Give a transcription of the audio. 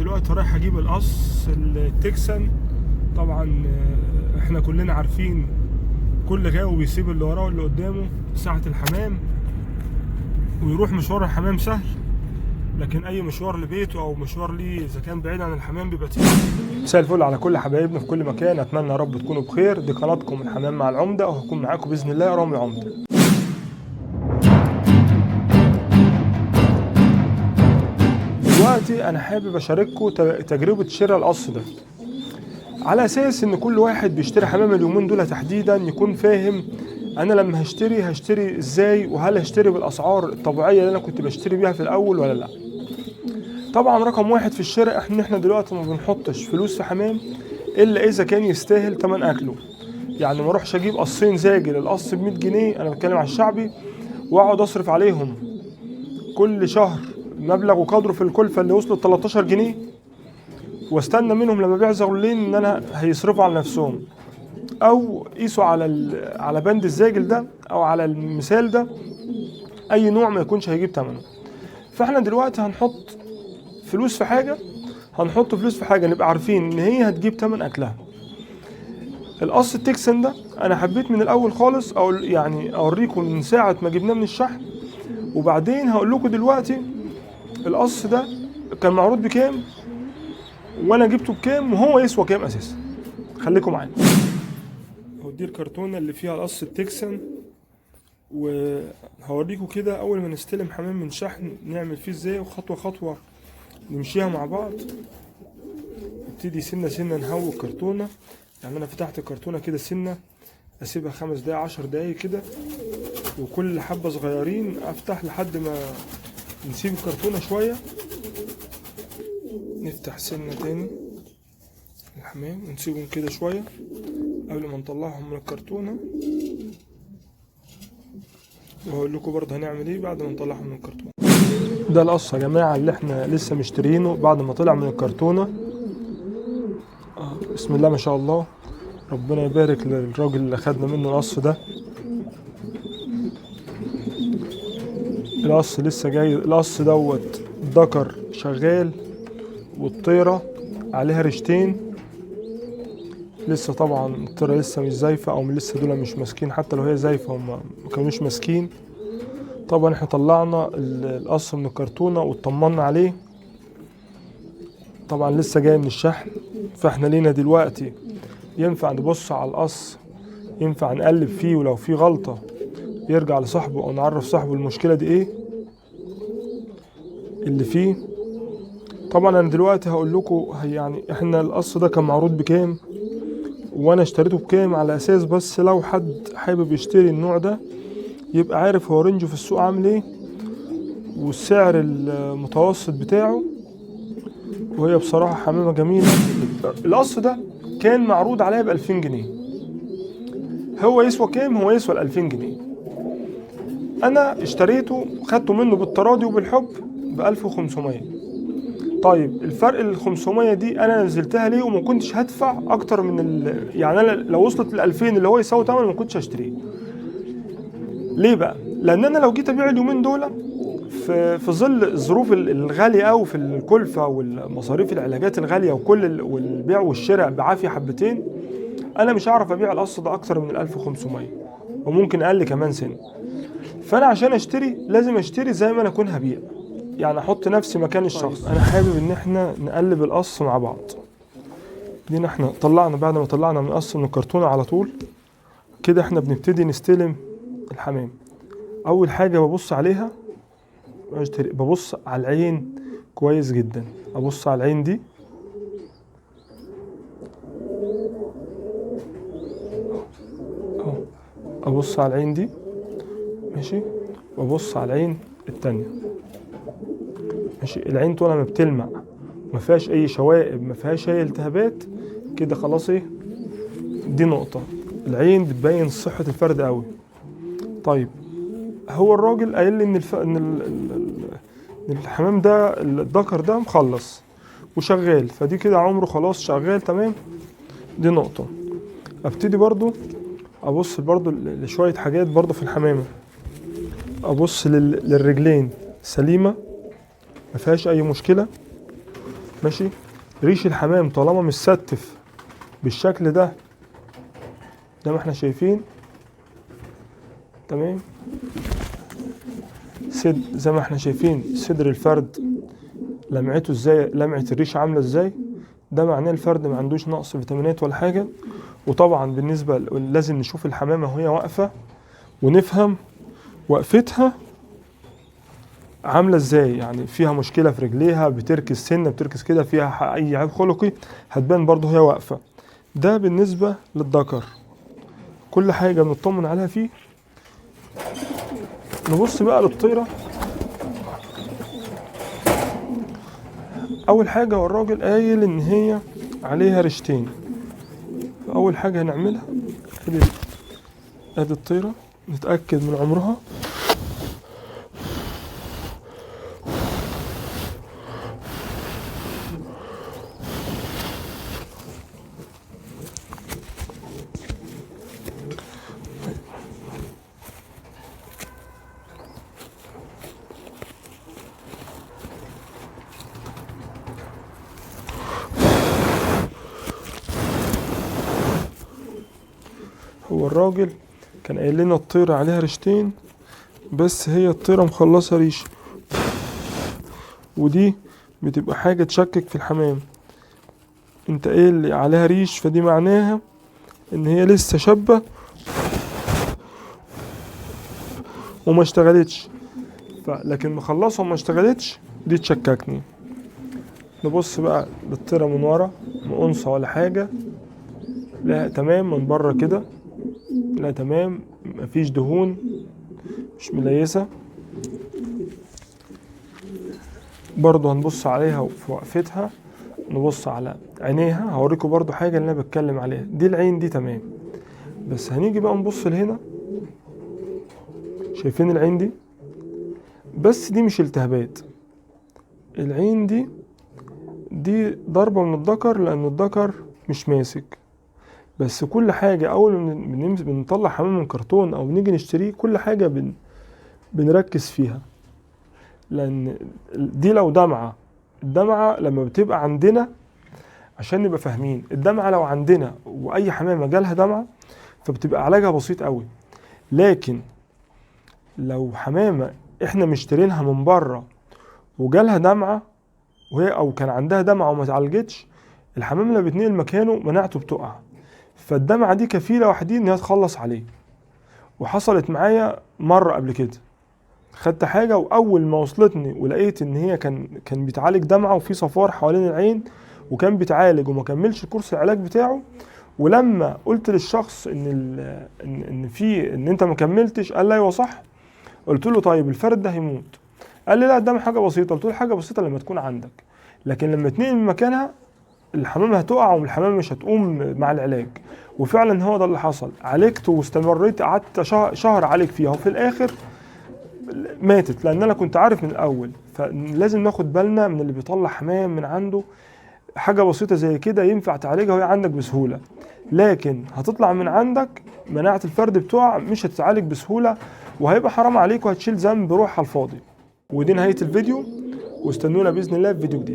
دلوقتي رايح اجيب القص التكسان. طبعا احنا كلنا عارفين كل غاوي بيسيب اللي وراه واللي قدامه ساعة الحمام ويروح مشوار الحمام سهل، لكن اي مشوار لبيته او مشوار ليه اذا كان بعيد عن الحمام بيبقى تقيل. مساء الفل على كل حبايبنا في كل مكان، اتمنى يا رب تكونوا بخير. دي قناتكم الحمام مع العمدة، وهكون معاكم باذن الله رامي العمدة. دلوقتي انا حابب اشارككم تجربه شراء القص ده، على اساس ان كل واحد بيشتري حمام اليومين دول تحديدا يكون فاهم انا لما هشتري هشتري ازاي، وهل هشتري بالاسعار الطبيعية اللي انا كنت بشتري بيها في الاول ولا لا. طبعا رقم واحد في الشراء ان احنا دلوقتي ما بنحطش فلوس في حمام الا اذا كان يستاهل تمن اكله. يعني ما اروحش اجيب قصين زاجل القص ب 100 جنيه، انا بتكلم على الشعبي، واقعد اصرف عليهم كل شهر مبلغ وقدره في الكلفة اللي وصلت 13 جنيه، واستنى منهم لما بيع زغلولين ان انا هيصرفوا على نفسهم. او قيسوا على بند الزاجل ده او على المثال ده، اي نوع ما يكونش هيجيب ثمنه. فاحنا دلوقتي هنحط فلوس في حاجة، هنحط فلوس في حاجة نبقى عارفين ان هي هتجيب ثمن اكلها. القص التكسن ده انا حبيت من الاول خالص او يعني اوريكم من ساعة ما جبناه من الشحن، وبعدين هقول لكم دلوقتي القص ده كان معروض بكام وانا جبته بكام وهو يسوى كام اساسا. خليكم معايا. اهو دي الكرتونه اللي فيها القص التكسن، وهوريكم كده اول ما نستلم حمام من شحن نعمل فيه ازاي، وخطوه خطوة نمشيها مع بعض. نبتدي سنة سنة نهوي الكرتونه. يعني انا فتحت الكرتونه كده سنة، اسيبها 5 دقايق 10 دقايق كده، وكل حبه صغيرين افتح لحد ما نسيب الكرتونه شوية. نفتح سنة تاني الحمام ونسيبهم كده شوية قبل ما نطلعهم من الكرتونه، وهقول لكم برضه هنعمل ايه بعد ما نطلعهم من الكرتونه. ده القص يا جماعة اللي احنا لسه مشترينه بعد ما طلع من الكرتونه. بسم الله ما شاء الله، ربنا يبارك للراجل اللي خدنا منه القص ده. القص لسه جاي، القص دوت ذكر شغال والطيرة عليها ريشتين لسه. طبعا الطيرة لسه مش زايفة، او لسه دول مش ماسكين، حتى لو هي زايفة هم ما كانوش ماسكين. طبعا احنا طلعنا القص من الكرتونة واطمنا عليه، طبعا لسه جاي من الشحن. فاحنا لينا دلوقتي ينفع نبص على القص، ينفع نقلب فيه، ولو في غلطة يرجع لصاحبه او نعرف صاحبه المشكلة دي ايه اللي فيه. طبعا انا دلوقتي هقول لكم يعني احنا القص ده كان معروض بكام وانا اشتريته بكام، على اساس بس لو حد حابب يشتري النوع ده يبقى عارف هو رينجه في السوق عامل ايه والسعر المتوسط بتاعه. وهي بصراحة حمامة جميلة. القص ده كان معروض عليا ب2000 جنيه. هو يسوى كام؟ هو يسوى 2000 جنيه. انا اشتريته، خدته منه بالتراضي وبالحب ب1500. طيب الفرق ال500 دي انا نزلتها ليه وما كنتش هدفع اكتر من يعني انا لو وصلت ل2000 اللي هو يساوي تمن ما كنتش هشتريه. ليه بقى؟ لان انا لو جيت ابيع اليومين دول في ظل الظروف الغالية قوي في الكلفة والمصاريف العلاجات الغالية وكل والبيع والشراء بعافية حبتين، انا مش هعرف ابيع القص ده اكتر من 1500 وممكن اقل كمان سنة. فانا عشان اشتري لازم اشتري زي ما انا اكون هبيع، يعني احط نفسي مكان الشخص. انا حابب ان احنا نقلب القص مع بعض. دينا احنا طلعنا، بعد ما طلعنا من القص من الكرتونه على طول كده احنا بنبتدي نستلم الحمام. اول حاجة ببص عليها، ببص على العين كويس جدا. ابص على العين دي، اهو ابص على العين دي ماشي، وابص على العين التانية ماشي. العين طول ما بتلمع ما فيهاش اي شوائب، ما فيهاش اي التهابات كده، خلاص. ايه دي نقطة، العين بتبين صحة الفرد قوي. طيب هو الراجل قايل لي ان الحمام ده الذكر ده مخلص وشغال، فدي كده عمره خلاص شغال تمام. دي نقطة. ابتدي برضو ابص برضو لشوية حاجات برضو في الحمامة. ابص للرجلين سليمة ما فيهاش اي مشكلة. ماشي. ريش الحمام طالما مش ستف بالشكل ده زي ما احنا شايفين، تمام. زي ما احنا شايفين صدر الفرد لمعته ازاي، لمعة الريش عاملة ازاي، ده معناه الفرد ما عندوش نقص فيتامينات ولا حاجة. وطبعا بالنسبة لازم نشوف الحمامة وهي واقفة ونفهم وقفتها عاملة ازاي، يعني فيها مشكلة في رجليها، بتركز سنة، بتركز كده، فيها اي عيب خلقي هتبان برضه هي واقفة. ده بالنسبة للذكر، كل حاجة بنطمن عليها فيه. نبص بقى للطيرة. أول حاجة والراجل قايل إن هي عليها ريشتين، فأول حاجة هنعملها أدي الطيرة، نتأكد من عمرها. هو الراجل كان قايل لنا الطيرة عليها ريشتين، بس هي الطيرة مخلصة ريش، ودي بتبقى حاجة تشكك في الحمام. انت ايه اللي عليها ريش، فدي معناها ان هي لسه شابة وما اشتغلتش، لكن مخلصة وما اشتغلتش دي تشككني. نبص بقى للطيرة من ورا، مقنصة ولا حاجة، لا تمام من بره كده، لا تمام، مفيش دهون، مش مليسة. برضو هنبص عليها في وقفتها، نبص على عينيها. هوريكم برضو حاجة اللي انا بتكلم عليها دي، العين دي تمام، بس هنيجي بقى نبص لهنا. شايفين العين دي؟ بس دي مش التهابات، العين دي ضربة من الذكر، لأن الذكر مش ماسك. بس كل حاجة أول ما بنطلع حمام من كرتون أو بنيجي نشتريه، كل حاجة بنركز فيها، لأن دي لو دمعة، الدمعة لما بتبقى عندنا عشان نبقى فاهمين، الدمعة لو عندنا وأي حمامة جالها دمعة فبتبقى علاجها بسيط قوي. لكن لو حمامة احنا مشترينها من بره وجالها دمعة، وهي أو كان عندها دمعة وما اتعالجتش، الحمام لما بيتنقل مكانه مناعته بتقع، فالدمعة دي كفيلة وحدي إن هي تخلص عليه. وحصلت معايا مرة قبل كده، خدت حاجة وأول ما وصلتني ولقيت إن هي كان بيتعالج دمعة وفي صفار حوالين العين، وكان بيتعالج وما كملش كورس العلاج بتاعه. ولما قلت للشخص إن إن في إن أنت ما كملتش، قال لي أيوه صح. قلت له طيب الفرد ده هيموت؟ قال لي لا ده حاجة بسيطة. قلت له حاجة بسيطة لما تكون عندك، لكن لما تنقل من مكانها الحمامة هتقع والحمامة مش هتقوم مع العلاج. وفعلا هو ده اللي حصل، عالجت واستمريت، قعدت شهر عالج فيها، وفي الاخر ماتت، لان انا كنت عارف من الاول. فلازم ناخد بالنا من اللي بيطلع حمام من عنده حاجة بسيطة زي كده ينفع تعالجها وهي عندك بسهولة، لكن هتطلع من عندك مناعة الفرد بتقع، مش هتتعالج بسهولة، وهيبقى حرام عليك وهتشيل ذنب روح على الفاضي. ودي نهاية الفيديو، واستنونا بإذن الله في فيديو جديد.